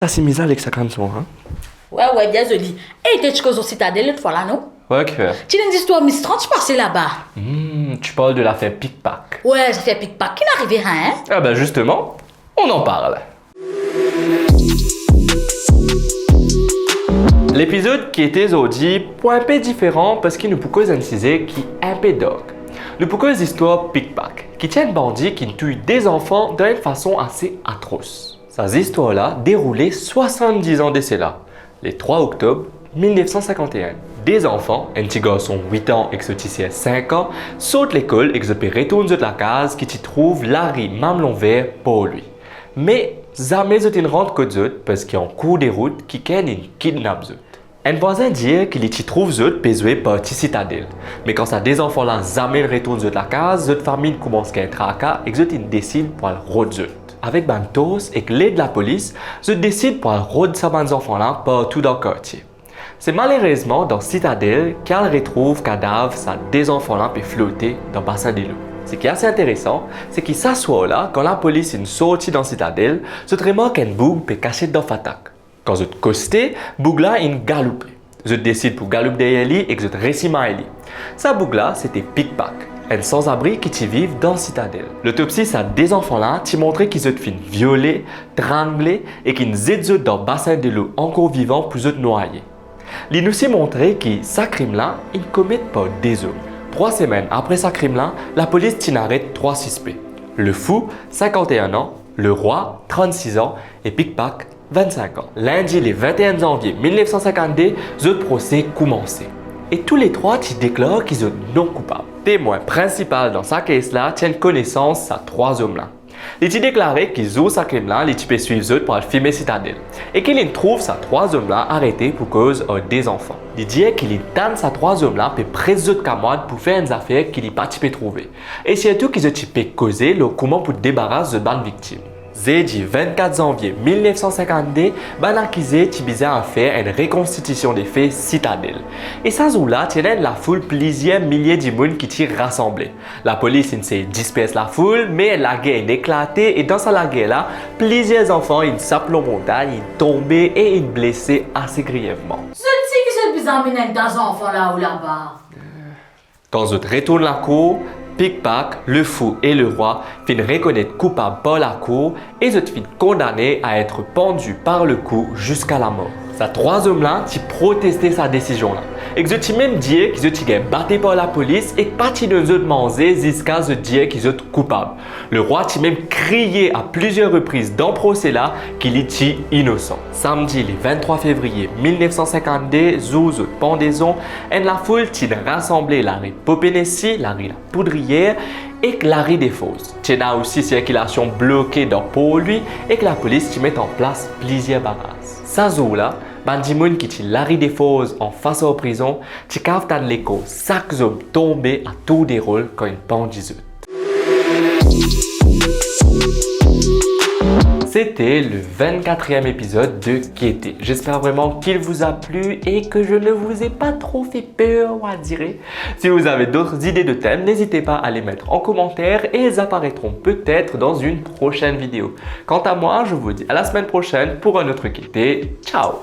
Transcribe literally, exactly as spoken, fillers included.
Sa simiz la avek sa kanson, hein? Ouais, ouais, bien zoli. Ey, to ti koz lor Sitadel lot fwa la, non? Ouais, kifer? Ti ena enn zistwar mistranz ti pase laba. Hmm, tu parles de l'affaire Pickpack. Ouais, zafer Pickpack. Ki finn arive, hein? Ah ben justement, on en parle. Lepizod ki ete zordi pou enpe diferan parski nou pou koz enn size ki enpe dark. Nou pou koz zistwar Pickpack, ki ti enn bandi ki touy de zanfan dan enn fason ase atros. Sa zistwar la deroule swasann-diz an de sela, le trwa oktob mil nef san sinkant-e-enn. De zanfan, enn ti garson wit an ek so ti ser sink an, sort lekol ek zot pe retourn zot lakaz ki ti trouv lari Mamelon Ver, Porlwi. Me zame zot inn rant kot zot, parski an kour de rout, kikenn inn kidnap zot. Enn vwazin dir ki li ti trouv zot pe zwe parti Sitadel. Me kan sa de zanfan la zame inn retourn zot lakaz, zot fami inn koumans gagn traka ek zot inn desid pou al rod zot. Avek bann tors ek led lapolis, zot desid pou al rod sa bann zanfan la partou dan kartie. Se malerezman dan Sitadel ki al retrouv kadav sa de zanfan la pe flote dan basin delo. Seki ase interesan, seki sa swar la, kan lapolis inn sorti dan Sitadel, zot remark enn boug pe kasiet dan fatak. Kan zot koste, boug la inn galoupe. Zot desid pou galoup deryer li ek zot resimay li. Sa boug la, sete Pickpack, enn sanzabri ki ti viv dan Sitadel. Lotopsi sa de zanfan la ti montre ki zot finn viole, trangle ek inn zet zot dan basin delo ankor vivan pou zot nwaye. Li osi montre ki sa krim la inn komet par de zom. Trwa semenn apre sa krim la, lapolis ti inn aret trwa sispe. Le Fou, sinkant-e-enn an, Le Roi, trannsis an, e Pickpack, vennsink an. Lindi le vennteen zanvie mil nef san sinkant-de, zot prose koumanse. E touletrwa ti deklar ki zot non koupab. Temwin prinsipal dan sa kes la ti enn konesans sa trwa zom la. Li ti deklare ki zour sa krim la, li ti pe swiv zot pou al fime Sitadel, e ki li'nn trouv sa trwa zom la arete pou koz ar de zanfan. Li dir ki li'nn tann sa trwa zom la pe pres zot kamwad pou fer enn zafer ki li pa ti pe trouve, e sirtou ki zot ti pe koze lor kouma pou debaras zot bann viktim. Zedi vennkat zanvie mil nef san sinkant-de, bann akize ti bizin al fer enn rekonstitision de fe Sitadel. E sa zour la, ti ena enn lafoul plizier milie dimoun ki ti rasanble. Lapolis inn sey dispers lafoul, me lager inn eklate, e dan sa lager la, plizier zanfan inn sap lor montagn, inn tonbe e inn blese ase grievman. Zot ti ki zot bizin amenn enn ta zanfan lao laba? Kan zot retourn lakour, Pickpack, Le Fou e Le Roi finn rekonet koupab par lakour e zot finn kondane a etre pandi par le kou ziska lamor. Sa trwa zom la ti proteste sa desizion la, ek zot ti mem dir ki zot ti gagn bate par lapolis ek pa ti donn zot manze ziska zot dir ki zot koupab. Le Roi ti mem kriye a plizier repriz dan prose la ki li ti inosan. Samdi le venntrwa fevriye mil nef san sinkant-de, zour zot pandezon, enn lafoul ti'nn rasanble lari Popenesi, lari Lapoudriyer ek lari Defors. Ti ena osi sirkilasion bloke dan Porlwi ek lapolis ti met an plas plizier baraz. Sa zour la, bann dimoun ki ti lari Defors anfas ar prizon ti kav tann lekor sak zom tonbe a tour de rol kan inn pandi zot. C'était le vingt-quatrième épisode de Gete. J'espère vraiment qu'il vous a plu et que je ne vous ai pas trop fait peur, on va dire. Si vous avez d'autres idées de thèmes, n'hésitez pas à les mettre en commentaire et elles apparaîtront peut-être dans une prochaine vidéo. Quant à moi, je vous dis à la semaine prochaine pour un autre Gete. Ciao!